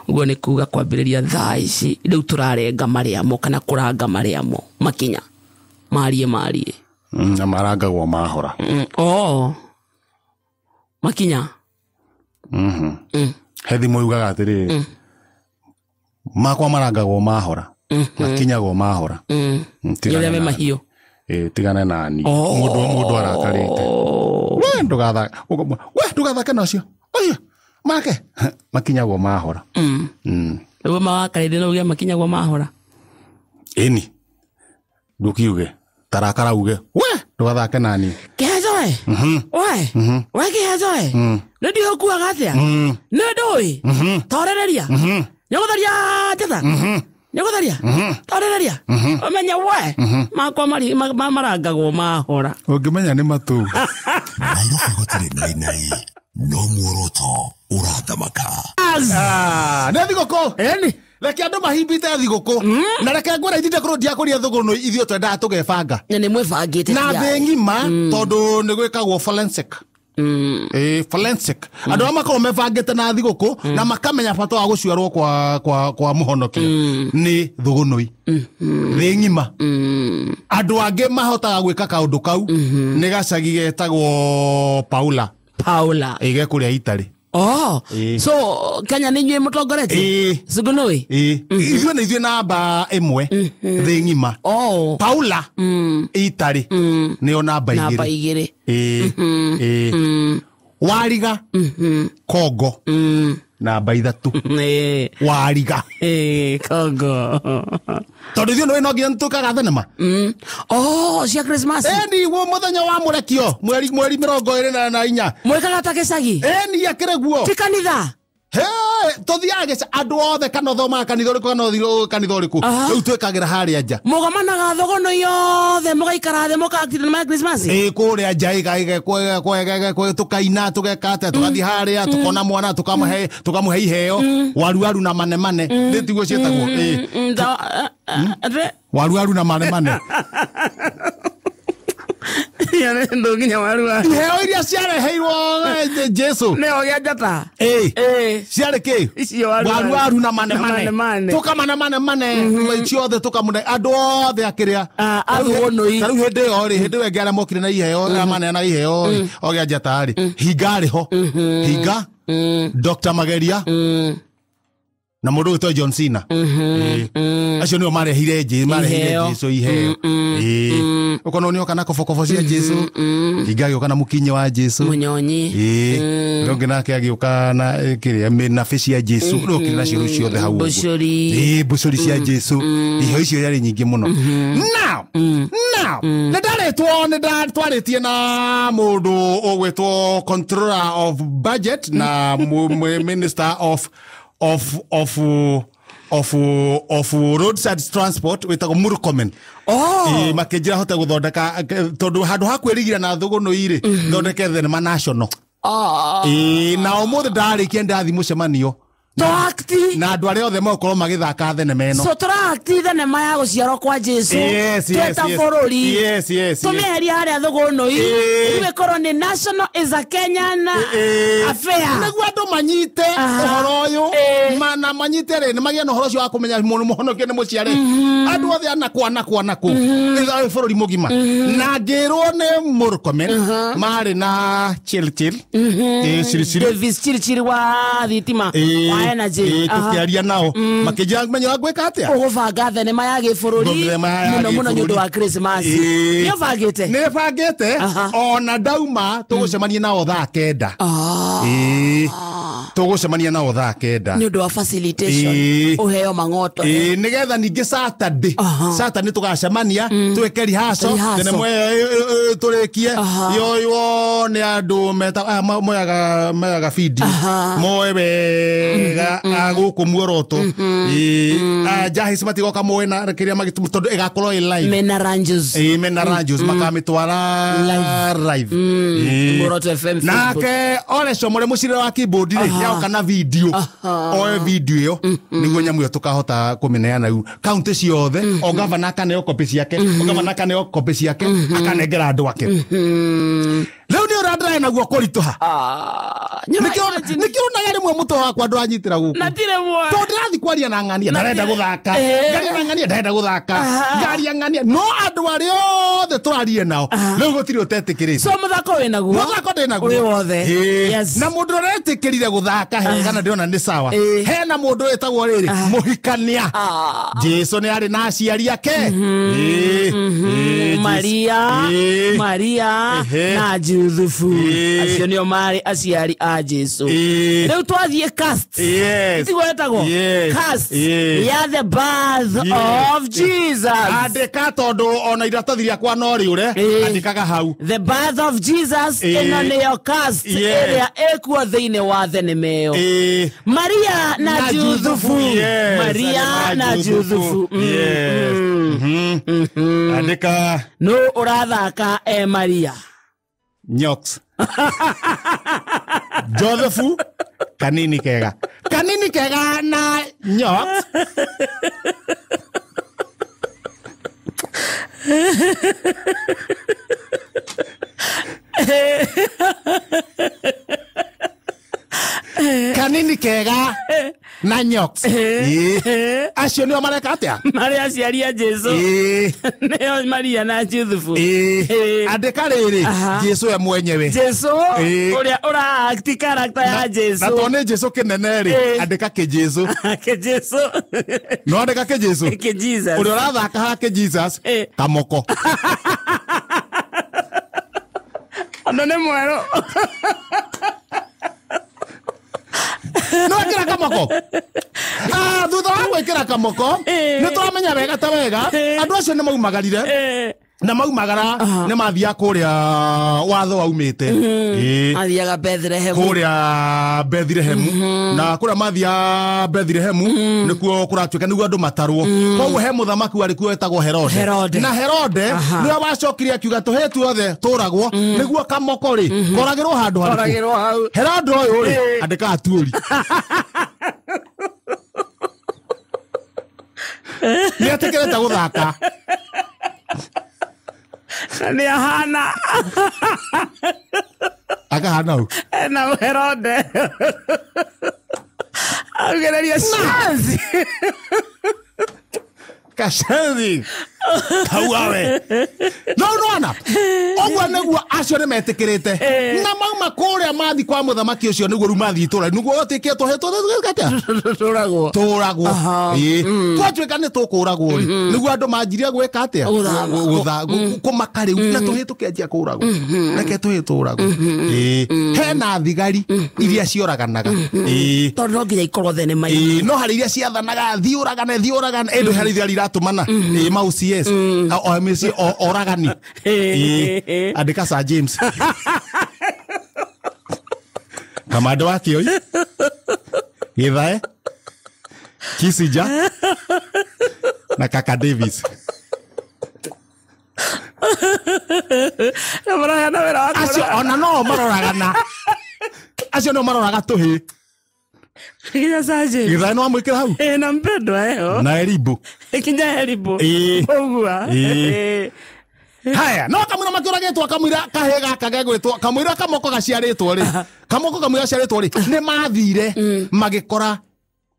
Ũguo nĩ kuga kwambĩrĩria thaa ici rĩu tũrarenga marĩamo kana kũranga marĩamo makinya marie marie. Na marangagwo mahora. Oh. Makinya. He thimo yugaga atĩrĩrĩ, makwa marangagwo mahora, makinyagwo mahora. Nĩ ũrĩa me mahiũ. Tigane nani. Mũndũ arakarĩte. We ndũgathake, we ndũgathake na ũcio. Ũcio make makinyagwo mahora. Nĩguo mawakarĩte no uge makinyagwo mahora. Ĩni ndũkiuge tarakara uge we ndũgathake nani. Kĩheco we. We. We kĩheco we. Nĩ ndiũĩ ũkuaga atĩa? Nĩ ndũĩ? Torereria. Nĩũgũtharia njata? Nĩũgũtharia? Torereria. Ũmenye we. Makwa marangagwo mahora. Ũngĩmenya nĩ matũ. Nairobi gũtirĩ nainai no muoroto ũrathamaka. Nĩ thigũkũ. Ĩni. Reke andũ mahimbite thigũkũ. Na reke ngwĩre itinde kũrũ ndiakũria thũgũnũ ithuĩ twendaga tũgebanga. Na nĩ mwĩbangĩte. Na thĩ ng'ima tondũ nĩ gwĩkagwo forensic. Forensic. Andũ arĩa makoragwo mebangĩte na thigũkũ na makamenya bata wa gũciarwo kwa mũhonokia nĩ thũgũnũi. Thĩ ng'ima. Andũ angĩ mahotaga gwĩka kaũndũ kau nĩ gacagi getagwo Paula. Paula. Ĩ gekũrĩa Italy. Oh, so Kenya nĩ inyuĩ mũtongoretie? Sugunui? Ithuĩ nĩ ithuĩ namba ĩmwe thĩ ng'ima. Oh. Paula Italy nĩyo namba igĩrĩ. Namba igĩrĩ. Wariga Kongo namba ithatũ. Wariga. Kongo. Tondũ ithuĩ nĩũĩ no nginya nĩtũkaga thenema. Oh, cia Christmas. Ĩni guo mũthenya wa mũrekio mweri 24. Mwĩkaga ta gĩcagi? Ĩni akĩrĩ guo. Ti kanitha? He, tũthiaga andũ othe kana ũthomaga kanitha ũrĩkũ kana ũthiĩ kanitha ũrĩkũ. Rĩu twĩkagĩra harĩa nja. Mũgomanaga thũgũnũ yothe mũgaikara thĩ mũka thenema ya Christmas? Ĩ kũrĩa nja tũkaina tũgeka atĩa tũgathiĩ harĩa tũkona mwana tũkamũhe iheo waru na manemane. Nĩ tiguo ciĩtagwo. Waru na manemane. Nginya waru waru. Iheo iria ciareheirwo Jesu. Nĩ o gĩa njata. Ciarĩ kĩ? Icio waru waru. Waru na manemane. Tũkamane mane ciothe tũkamũne andũ othe akĩrĩa. Athũgũnũi. Ta rĩu hĩndĩ ĩyo rĩ, hĩndĩ ĩyo ĩngĩ arĩa mokire na iheo, arĩa maneana iheo rĩ, o gĩa njata rĩ, Hinga arĩ ho. Hinga, Dr. Mageria, na mũndũ ũgwĩtwo John Cena. Acio nĩo marehire Jesu iheo. Ũkona nĩoka na kobokobo cia Jesu. Hinga agĩũka na mũkinyi wa Jesu. Mũnyonyi. Ũrĩa ũngĩ nake agĩũka na kĩrĩa mĩnabi cia Jesu. Rĩu okire nacio rĩu ciothe hau ũguo. Mbũcũri. Mbũcũri cia Jesu. Iheo icio yarĩ nyingĩ mũno. Now, nĩ ndarĩtwo, nĩ ndatwarĩtie na mũndũ ũgwĩtwo controller of budget na minister of roadside transport wĩtagwo Murkomen. Oh. Makĩnjĩra hote gũthondeka tondũ handũ ha kwĩrigĩra na thũgũnũ irĩ thondeke thenema national. Na ũmũthĩ ndarĩkia ndathiĩ mũcemanio. Na andũ arĩa othe megũkorwo magĩthaka thenema ĩno. So tũraakti thenema ya gũciarwo kwa Jesu. Tweta bũrũri. Yes. Tũmĩeherie harĩa thũgũnũ-inĩ. Rĩu ĩkorwo nĩ national is a Kenyan affair. Nĩguo andũ manyite ũhoro ũyũ, na manyite rĩ, nĩ magĩe na ũhoro ũcio wa kũmenya mũndũ mũhonokie nĩ mũciare. Andũ othe anakũ anakũ anakũ. Nĩ bũrũri mũgima. Na ngĩrwo nĩ Murkomen marĩ na Chirchir. Chirchir. Davis Chirchir wa thitima. Wa energy. Tũkĩaria nao makĩnjĩra menyo wa gwĩka atĩa. Ũgũbanga thenema ya gĩbũrũri mũno mũno nĩ ũndũ wa Christmas. Nĩ ũbangĩte? Nĩ bangĩte. Ona ndauma tũgũcemania nao thaa 9. Tũgũcemania nao thaa 9. Nĩ ũndũ wa facilitation. Ũheo mang'oto. Nĩgetha ningĩ Saturday. Saturday tũgacemania twĩke rehearsal thenema ĩyo tũrĩkie yoywo nĩ andũ moyaga video moe wega gũkũ muoroto. Jahis matigoka moe na kĩrĩa magĩtũma tondũ ĩgakorwo ĩ live. Mena Ranges. Mena Ranges makamĩtwara live. Muoroto FM. Nake Ole Shomore mũcirĩra wa keyboard rĩ nĩaoka na video. Oe video ĩyo nĩguo nyamũ ĩyo tũkahota kũmĩneana rĩu kaunti ciothe. O gavana akaneo copy ciake, o gavana akaneo copy ciake, akanengera andũ ake. Rĩu nĩ ndĩrarĩ naguo kũritũha. Nĩkĩo onaga rĩmwe mũtwe wakwa ndũranyitĩra gũkũ. Na tirĩ mwe. Tondũ ndĩrathiĩ kwaria na ng'ania ndarenda gũthaka. Ngaria na ng'ania ndarenda gũthaka. Ngaria ng'ania no andũ arĩa othe tũrarie nao rĩu gũtirĩ ũtetĩkĩrĩte. So mũthako wĩ naguo. Mũthako ndĩ naguo. Wĩ wothe. Yes. Na mũndũ ũretĩkĩrire gũthaka he kana ndĩrona nĩ sawa. Hena mũndũ wĩtagwo rĩrĩ mũhikania. Jesu nĩ arĩ na aciari ake. Maria, Maria na Juthufu. Acio nĩo marĩ aciari a Jesu. Rĩu twathiĩ cast. Tiguo ĩtagwo? Cast ya the birth of Jesus. Andĩka tondũ ona iratathi rĩakwa no rĩũre, andĩkaga hau. The birth of Jesus ĩno nĩyo cast ĩrĩa ĩkuo thĩinĩ wa thenema ĩyo. Maria na Juthufu. Maria na Juthufu. Andĩka. No ũrathaka e Maria. Nyox. Josephu kanini kega. Kanini kega na Nyox. Kanini kega na Nyox. Acio nĩo mareka atĩa? Marĩ aciari a Jesu. Nĩo Maria na Juthufu. Andĩka rĩrĩ Jesu we mwenyewe. Jesu ũrĩa ũra-act character ya Jesu. Na tondũ nĩ Jesu kĩnene rĩ, andĩka kĩ-Jesu. Kĩ-Jesu. No andĩka kĩ-Jesu. Kĩ-Jesus. Ũrĩa ũrathaka haha kĩ-Jesus, Kamoko. Andũ nĩ mwerũ. No ekĩra Kamoko. Thutha wa gwĩkĩra Kamoko, nĩ tũramenya wega ta wega, andũ acio nĩ maumagarire. Na maumagara nĩ mathiaga kũrĩa watho waumĩte. Mathiaga Bethlehem. Kũrĩa Bethlehem. Na kũrĩa mathiaga Bethlehem nĩkuo kũratuĩka nĩguo andũ matarwo. Koguo he mũthamaki warĩ kuo wetagwo Herode. Na Herode nĩwe wacokire akiuga tũhĩĩ tuothe tũragwo nĩguo Kamoko rĩ koragĩrwo handũ harĩkũ. Herode ũyũ rĩ andĩka atuũri. Nĩ etĩkĩrĩte gũthaka. Nĩ ahana. Akahana ũ? Ena Herode. Augĩrĩria shenzi. Kashenzi. Kauawe. No nona. Ũguo nĩguo acio nĩ metĩkĩrĩte. Na mauma kũrĩa mathi kwa mũthamaki ũcio nĩguo rĩu mathiĩ itũũra. Nĩguo gũtuĩke tũhĩĩ tuothe tũragwo. Tũragwo. Twatuĩka nĩ tũkũragwo rĩ. Nĩguo andũ manjirie gwĩka atĩa? Kũmaka rĩu na tũhĩĩ tũkĩanjia kũragwo. Reke tũhĩĩ tũragwo. Hena thigari iria cioraganaga. Tondũ no nginya ikorwo thenema-inĩ. No harĩ iria ciathanaga thiĩ ũragane thiĩ ũragane. Ĩndũ harĩ thigari iratũmana. Mau CS. O MC oragani. Andĩka Sir James. Kamando wa Kĩoi. Gĩthae. Kisija. Na Kaka Davis. Acio ona no maroragana. Acio no maroraga tũhĩĩ. Kinya Sir James. Gĩthae no amwĩkĩra hau. Na mpendwa ĩyo. Na Eribu. Kinya Eribu. Ũguo. Haya, no kamwira makĩũragĩtwo kamwira kahĩĩ gaka gegwĩtwo kamwira Kamoko gaciarĩtwo rĩ. Kamoko kamwira gaciarĩtwo rĩ, nĩ mathire magĩkora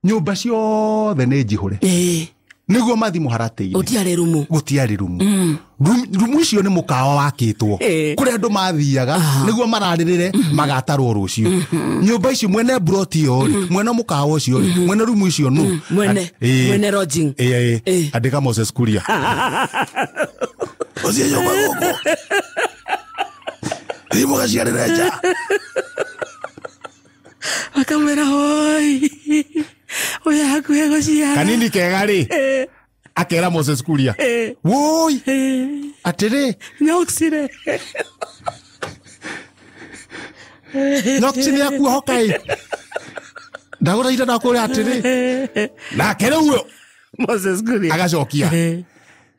nyũmba ciothe nĩ njihũre. Nĩguo mathi mũharatĩ-inĩ. Gũtiarĩ rumu. Gũtiarĩ rumu. Rumu icio nĩ mũkawa wakĩtwo. Kũrĩa andũ mathiaga nĩguo mararĩrĩre magatarwo rũciũ. Nyũmba icio mwene broti ĩyo rĩ, mwene mũkawa ũcio rĩ, mwene rumu icio nũ? Mwene. Mwene lodging. Andĩka Moses Kuria. Ũcio nyũmba gũkũ. Thiĩ mũgaciarĩre nja. Akamwĩra hoi. Ũyũ hakuhĩ gũciara. Kanini kega rĩ. Akera Moses Kuria. Woi. Atĩrĩ. Nyoxire. Nyoxi nĩ akuohoka ĩ. Ndagũthaitha ndakũrĩa atĩrĩ. Nake rĩu Moses Kuria agacokia.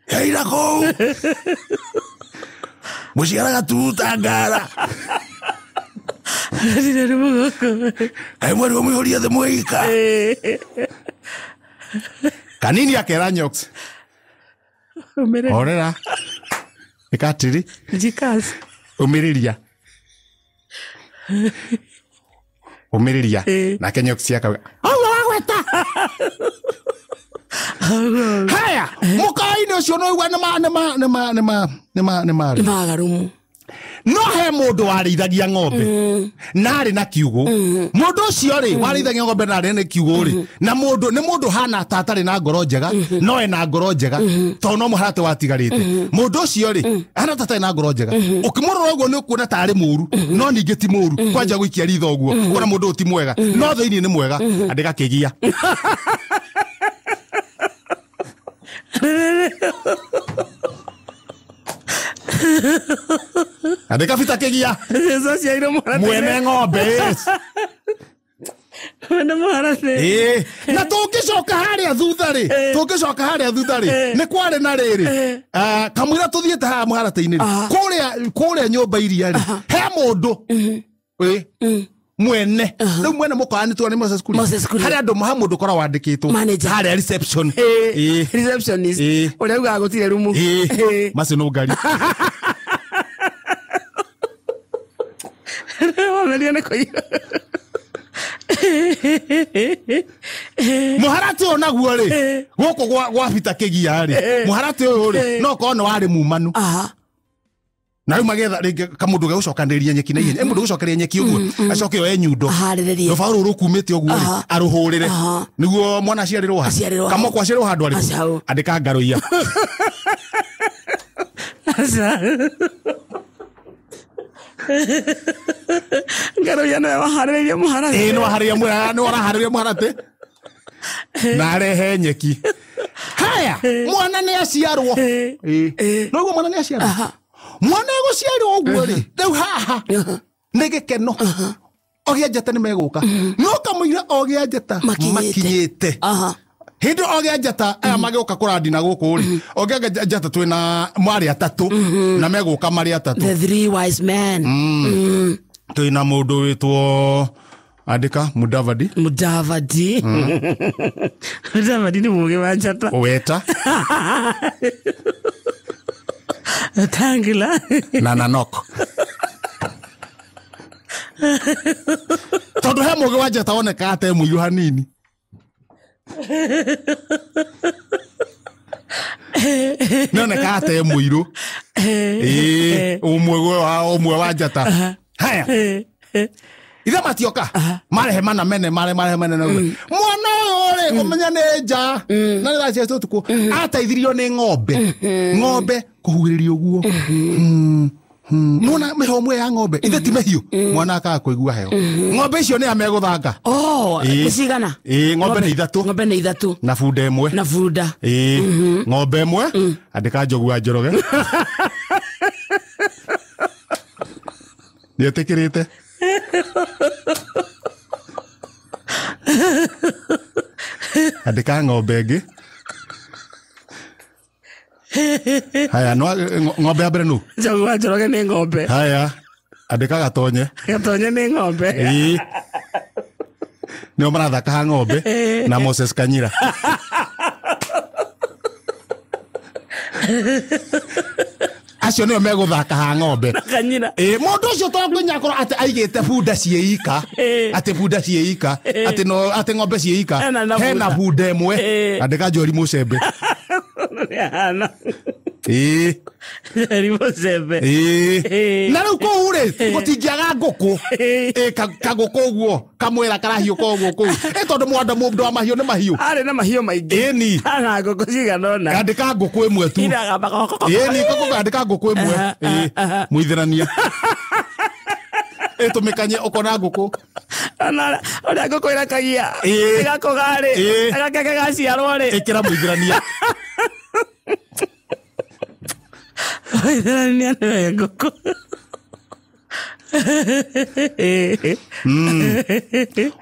Heira kũu. Mũciaraga tuta ngara. Kaĩ mwerĩgwo mũihũrie thĩ mwĩika. Kanini akera Nyox. Horera. Ĩka atĩrĩ. Njikazi. Ũmĩrĩria. Ũmĩrĩria nake nyoki akauga auga wagweta. Haya mũkawa-inĩ ũcio no igua nĩ magarumu. No he mũndũ warĩithagia ng'ombe na arĩ na kiugũ. Mũndũ ũcio rĩ warĩithagia ng'ombe na arĩ na kiugũ rĩ, na mũndũ nĩ mũndũ hana ta atarĩ na ngoro njega, no ena ngoro njega tondũ no mũharatĩ watigarĩte. Mũndũ ũcio rĩ hana ta atarĩ na ngoro njega, ũkĩmũrora ũguo nĩ ũkuona ta arĩ mũru, no ningĩ ti mũru. Kwanja gũikia ritho ũguo ũkona mũndũ ũyũ ti mwega, no thĩinĩ nĩ mwega. Andĩka kĩgia. Andĩka Bita Kĩgia. Mwene ng'ombe. Mwene mũharatĩ. Na tũngĩcoka harĩa thutha rĩ, nĩ kwarĩ na rĩrĩ kamũira tũthiĩte haha mũharatĩ-inĩ rĩ, kũrĩa nyũmba iria rĩ, he mũndũ mwene rĩu mwene mũkawa nĩ tuona nĩ Moses Kuria. Harĩa andũ ha mũndũ ũkoragwo wandĩkĩtwo harĩa reception. Receptionist ũrĩa ugaga gũtirĩ rumu. Macio no ngari. Mũharatĩ ũyũ naguo rĩ, gũkũ gwa Bita Kĩgia rĩ, mũharatĩ ũyũ rĩ no korwo nĩ warĩ mumanu. Na rĩu magetha rĩngĩ kamũndũ gegũcokanĩrĩria nyeki na ihenya. Mũndũ gũcokeria nyeki ũguo acoke oe nyundo, rũbaũ rũrũ rũkumĩte ũguo rĩ, arũhũrĩre nĩguo mwana aciarĩrwo ha kamoko aciarĩrwo handũ arĩkũ. Andĩka ngarũiya. Ngarũiya nĩwe waharĩrĩirie mũharatĩ. Nĩ waharĩrĩirie mũharatĩ na arehe nyeki. Haya mwana nĩ aciarwo. Noguo mwana nĩ aciarwo. Mwana egũciarwo ũguo rĩ, rĩu haha nĩ gĩkeno. Ogĩa njata nĩ megũka. No kamũira ogĩa njata makinyĩte. Hĩndĩ ogĩa njata aya magĩũka kũrandi na gũkũ rĩ, ogĩa njata twĩna marĩ atatũ na megũka marĩ atatũ. The three wise men. Twĩna mũndũ wĩtwo andĩka Mudavadi. Mudavadi. Mudavadi nĩ mũũgĩ wa njata. Weta. Tangila. Na Nanok. Tondũ he mũũgĩ wa njata wonekaga ta e mũirũ hanini. Nĩonekaga ta e mũirũ. Ũmwe wa njata. Haya. Ithe matioka marehe mana mene mare marehe mene. Mwana ũyũ rĩ ũmenya nĩ nja na nĩ thaa cia ũtukũ ateithirio nĩ ng'ombe. Ng'ombe kũhuhĩrĩria ũguo. Nona mĩhũmũ ya ng'ombe ithe ti mĩhiũ, mwana akaga kũigua heho. Ng'ombe icio nĩ a megũthanga. Nĩ cigana? Ng'ombe nĩ ithatũ. Ng'ombe nĩ ithatũ na bunda ĩmwe. Na bunda. Ng'ombe ĩmwe andĩka Njogu wa Njoroge. Nĩetĩkĩrĩte. Andĩka ng'ombe ĩngĩ. Haya, ng'ombe ya mbere nũ? Njogu wa Njoroge nĩ ng'ombe. Haya, andĩka Gatonye. Gatonye nĩ ng'ombe. Nĩo marathaka ha ng'ombe na Moses Kanyira. Acio nĩo megũthaka ha ng'ombe. Kanyira. Mũndũ ũcio to nginya akorwo atĩ aigĩte bunda ciĩ ika, atĩ bunda ciĩ ika, atĩ no atĩ ng'ombe ciĩ ika, hena bunda ĩmwe. Andĩka Njori Mũcembe. Njori Mũcembe. Na rĩu kũu rĩ gũtingĩaga ngũkũ. Kagũkũ ũguo kamwĩra karahiũka ũguo kũu. Tondũ mwanda mũndũ wa mahiũ nĩ mahiũ. Arĩ na mahiũ maingĩ. Ĩni. Ana ngũkũ cigana ũna. Andĩka ngũkũ ĩmwe tu. Ĩni andĩka ngũkũ ĩmwe. Mũithĩrania. Ĩtũmĩkanye ũkona ngũkũ. Ũrĩa ngũkũ ĩrekagia. Ĩgakũga rĩ. Gakenge gaciarwo rĩ. Ĩkĩra mũithĩrania. Mũithĩrania nĩwe ngũkũ.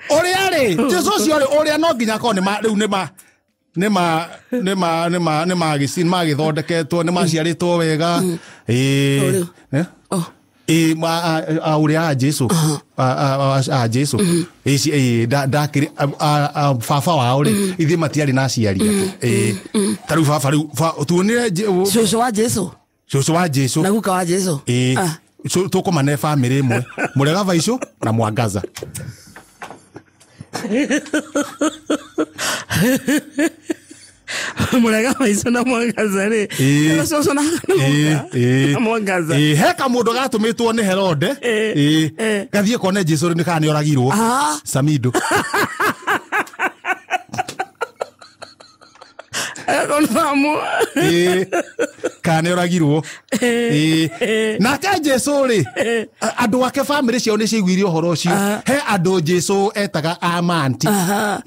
Ũrĩa rĩ, Jesũ ũcio rĩ, ũrĩa no nginya akorwo rĩu nĩ magĩthondeketwo, nĩ maciarĩtwo wega. Ũrĩa a Jesũ, a Jesũ. Ndakĩrĩ baba wao rĩ, ithuĩ matiarĩ na aciari. Ta rĩu baba rĩu tuonire Cũcũ wa Jesũ. Cũcũ wa Jesũ. Na guka wa Jesũ. Tũkũmane bamĩrĩ ĩmwe Mũrega Vaicũ na Mwangaza. Mũrega Vaicũ na Mwangaza rĩ. Cũcũ na Mwangaza. He kamũndũ gatũmĩtwo nĩ Herode gathiĩ kone Jesũ nĩ kana nĩ oragirwo. Samido. Kana nĩ oragirwo. Nake Jesũ rĩ, andũ ake bamĩrĩ ciao nĩ ciaiguire ũhoro ũcio. He andũ Jesũ etaga amanti.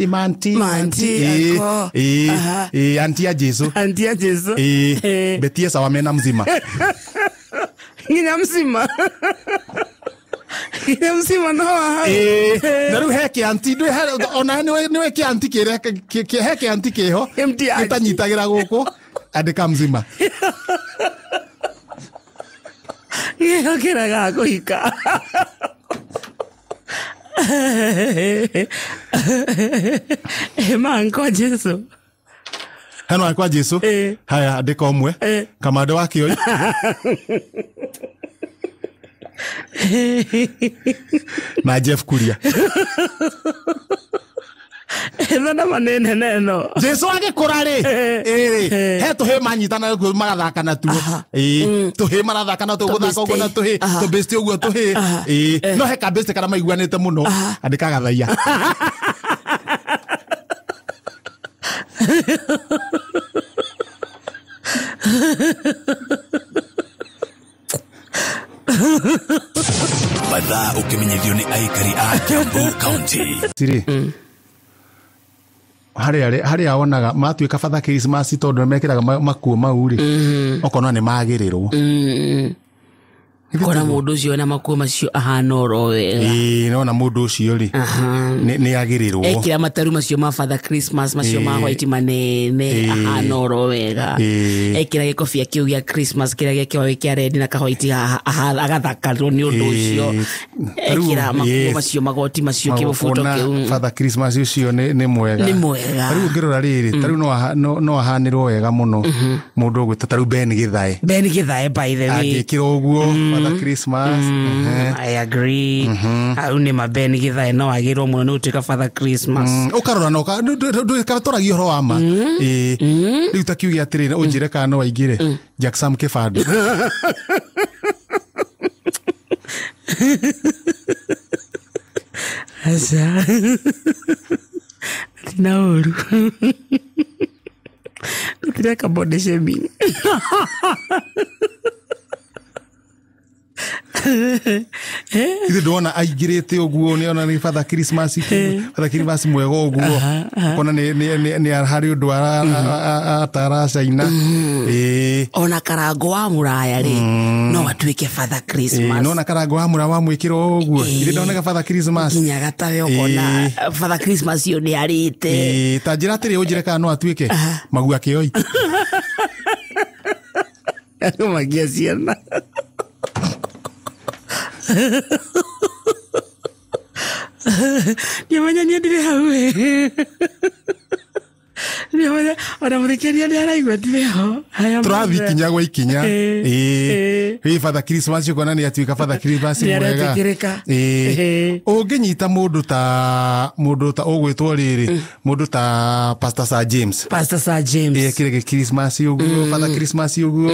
Manti. Anti ya Jesũ. Anti ya Jesũ. Betie sawa mena mzima. Nginya mzima. Nginya mzima no hau. Na rĩu he kĩanti, ona nĩwe kĩanti kĩrĩa he kĩanti kĩho gĩtanyitagĩra gũkũ andĩka mzima. Gĩo kĩragaga kũhika. Manko Jesũ. Heno kwa Jesũ. Haya andĩka ũmwe. Kamande wa Kĩoi. Na Jeff Kuria. Ethana manene neno. Jesũ agĩkũra rĩ, he tũhĩ manyitana magathaka na tuo. Tũhĩ marathaka na tuo, gũthaka ũguo na tũhĩ, tũbĩsti ũguo tũhĩ. No he kabĩsti karĩa maiguanĩte mũno, andĩka Gathaia. Mathaa ũkĩmenyithio nĩ aikari a Kiambu County. Siri. Harĩa wonaga matuĩka Father Christmas tondũ mekĩraga makuo mau rĩ, ũkona nĩ magĩrĩrwo. Kona mũndũ ũcio na makuo macio ahana oro wega. Nona mũndũ ũcio rĩ nĩ agĩrĩrwo. Ekĩra mataru macio ma Father Christmas macio ma white manene ahana oro wega. Ekĩra gĩkobia kĩu gĩa Christmas kĩrĩa gĩakĩwa kĩa red na ka white agathakarwo nĩ ũndũ ũcio. Ekĩra makuo macio magoti macio kĩbuto kĩu. Father Christmas ũcio nĩ mwega. Nĩ mwega. Rĩu ũngĩrora rĩrĩ, tarĩu no ahanĩrwo wega mũno mũndũ ũgwĩtwo tarĩu Ben Githae. Ben Githae by the way. Angĩkĩra ũguo Father Christmas. I agree. Hau nĩ ma Ben Githae no agĩrwo mũno nĩ gũtuĩka Father Christmas. Ũkarora na ndũtũragia ũhoro wa ma. Rĩu ta kiuge atĩrĩrĩ, ũnjĩre kana no aingĩre Jack Sam Kĩbandũ. Aca. Tina ũru. Tũtireka body shaming. Ithe ndona aingĩrĩte ũguo nĩ ona nĩ Father Christmas, Father Christmas mwega ũguo kona nĩ harĩ ũndũ ataracaina. Ona Karango wa Mũraya rĩ no atuĩke Father Christmas. Nona Karango wa Mũraya wamwĩkĩra ũguo ithe ndonaga Father Christmas nginya gatawe ũkona Father Christmas ũyũ nĩ arĩte. Ta njĩra atĩrĩ ũnjĩre kana no atuĩke Magua Kĩoi. Magia ciana. Ndiamenya niĩ ndirĩ hau ĩ. Ndiamenya ona mũthikĩrĩria nĩ araigua ndirĩ ho. Tũrathiĩ ikinya gwa ikinya. Ĩ Father Christmas ũkona nĩ atuĩka Father Christmas mwega. Ũngĩnyita mũndũ ta ũgwĩtwo rĩrĩ, mũndũ ta Pastor Sir James. Pastor Sir James. Ekĩre gĩ Christmas ũguo, Father Christmas ũguo,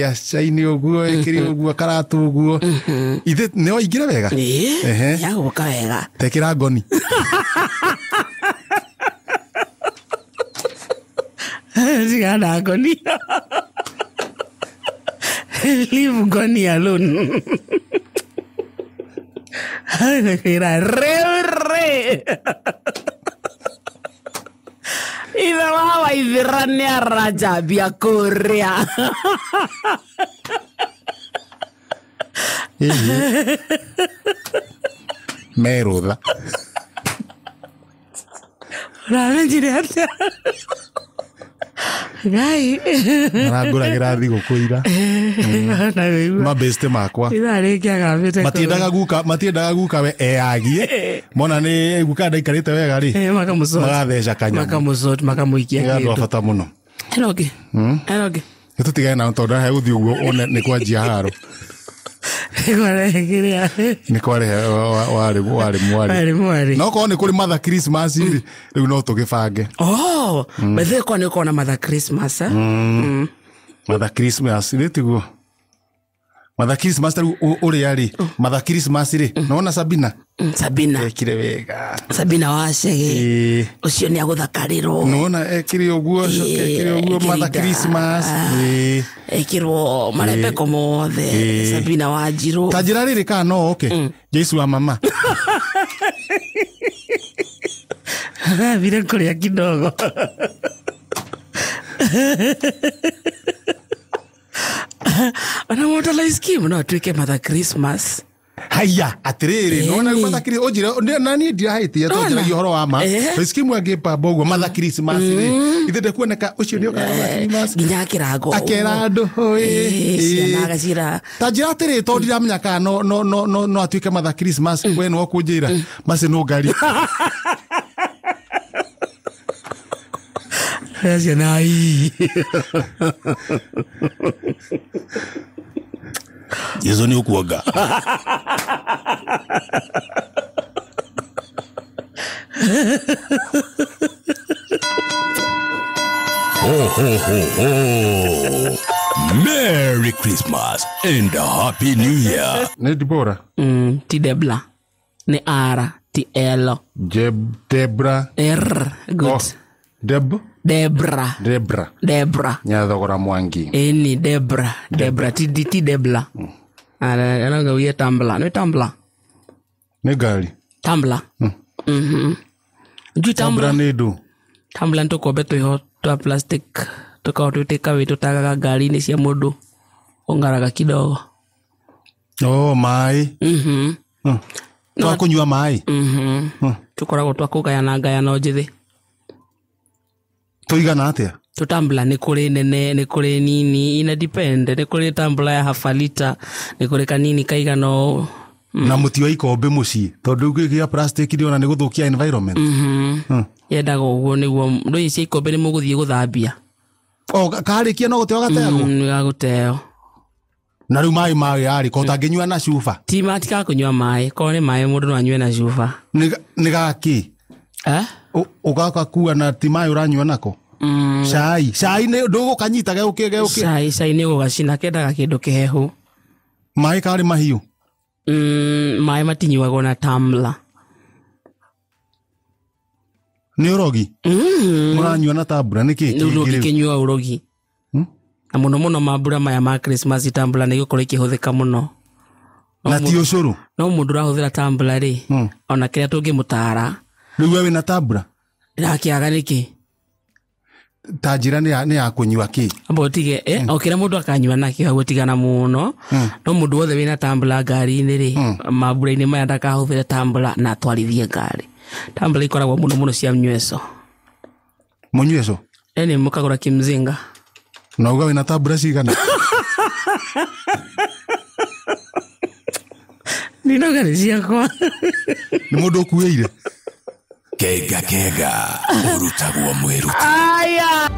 acaini ũguo, ekĩre ũguo, karatũ ũguo. Ithe nĩ waingĩra wega? Yagũka wega. Tekĩra ngoni. Tigana ngoni. Leave ngoni alone. Nakwĩra rĩu rĩ. Ithe wa Waithĩra nĩ aranjambia kũrĩa. Merũtha. Ũramenyire atĩa? Ngai. Marangũragĩra thigũkũ ira. Mabĩste makwa. Ithaa rĩngĩ agambĩte. Matiendaga guka we eagie. Mona nĩ guka ndaikarĩte wega rĩ. Magatheca kanyamũ. Makamũsort, makamũikia kĩndũ. Nĩ andũ a bata mũno. Hena ũngĩ. Hena ũngĩ. Nĩtũtigane nao tondũ he gũthiĩ ũguo one nĩ kwanjia haro. Nĩ kwarĩ warĩ warĩ mwarĩ. Mwarĩ. No korwo nĩ kũrĩ Mother Christmas rĩ, rĩu no tũgĩbange. Oh, bethe kwa nĩ ũkorwo na Mother Christmas, eh? Mother Christmas rĩ, tiguo Mother Christmas rĩu ũrĩa rĩ Mother Christmas rĩ, nona Sabina. Sabina. Ekire wega. Sabina Wacege. Ĩĩ. Ũcio nĩ agũthakarĩrwo. Nona ekire ũguo, coke ekire ũguo Mother Kĩrinda. Christmas. Ĩĩ. Ekĩrwo marembeko mothe. Ĩĩ. Sabina Wanjirũ. Ta njĩra rĩrĩ kana no oke Jesu wa mama. Vile kũrĩa kidogo. Ona mũndũ laiskimu no atuĩke Mother Christmas. Haya, atirĩrĩ, nona rĩu Mother Christmas ũnjĩre na niĩ ndirahĩtia Nona. tũnjĩragia ũhoro wa ma. Eh. Skimu angĩpamba ũguo Mother Christmas rĩ, ithe ndekuoneka ũcio nĩ okaga Mother Christmas. Nginya akĩrango. Akera andũ Ĩĩ, ciana agacira. Ta njĩra atĩrĩ, tondũ ndiramenya kana no atuĩke Mother Christmas, we nĩwe ũkũnjĩra maci no ngari. Ciana ii. Jesu nĩ ũkuonga. Ho, ho, ho, ho. Merry Christmas and a Happy New Year. Nĩ Dibora. Ti Debla. Nĩ R ti L. Jeb Debra. R. Good. Oh, Deb Debra. Debra. Debra. Nyathogora Mwangi. Ĩni Debra. Debra ti Debla. Anauye tambla. Nĩ tambla. Nĩ ngari. Tambla. Njui Tambra tambla. nĩ ndũ. Tambla nĩ tũkombe twĩho twa plastic tũkoragwo twĩ takeaway tũtagaga ngari-inĩ cia mũndũ ũng'araga kidogo. Oh, maĩ. Twa kũnyua maĩ. Tũkoragwo twa kũgayana ngayano njĩthĩ. Tũigana atĩa? Tũtambla nĩ kũrĩ nene, nĩ kũrĩ nini, ina depend. Nĩ kũrĩ tambla ya half a liter, nĩ kũrĩ kanini kaigana ũũ. Na mũti wa ikombe mũciĩ tondũ rĩu gĩa plastic ndĩrona nĩ gũthũkia environment. Yendaga ũguo nĩguo ndũĩ cia ikombe nĩ mũgũthiĩ gũthambia. O karĩkia no gũteo gateagwo. Nĩ gagũteo. Na rĩu maĩ marĩ ko ũtangĩnyua na cuba. Ti matikakũnyua maĩ, korwo nĩ maĩ mũndũ no anyue na cuba. Nĩ gakĩ? Eh? Ũgagakua na ti maĩ ũranyua nako? Cai, cai nĩ ndũgũkanyita gegũkĩ gegũkĩ. Cai, cai nĩ ũgũgacina, kendaga kĩndũ kĩhehu. Maĩ karĩ mahiũ. Maĩ matinyuagwo na tambla. Nĩ ũrogi? Mũranyua na tambura nĩ kĩ Rĩu kĩngĩ rĩu? ndũngĩkĩnyua ũrogi. Na mũno mũno mambura maya ma Christmas tambla nĩ igũkorwo ikĩhũthĩka mũno. Na ti ũcũrũ? No mũndũ ũrahũthĩra tambla rĩ, ona kĩrĩa tũngĩmũtara. Rĩu we wĩna tambura? Ndĩrakĩaga nĩkĩ? Ta njĩra nĩ ya kũnyua kĩ? Amba ũtige, o kĩrĩa mũndũ akanyua nakĩo hau tigana mũno. No mũndũ wothe wĩna tambla ngari-inĩ rĩ, mambura-inĩ maya ndakahũthĩre tambla na atwarithie ngari. Tambla ikoragwo mũno mũno cia mnyweco. Mũnyweco? Ĩni mũkagũra kimzinga. Na uga wĩna tambura cigana? Ndinauga nĩ ciakwa. Nĩ mũndũ ũkuĩire? Kenga kenga, ũrutagwo mwĩruti. Aya.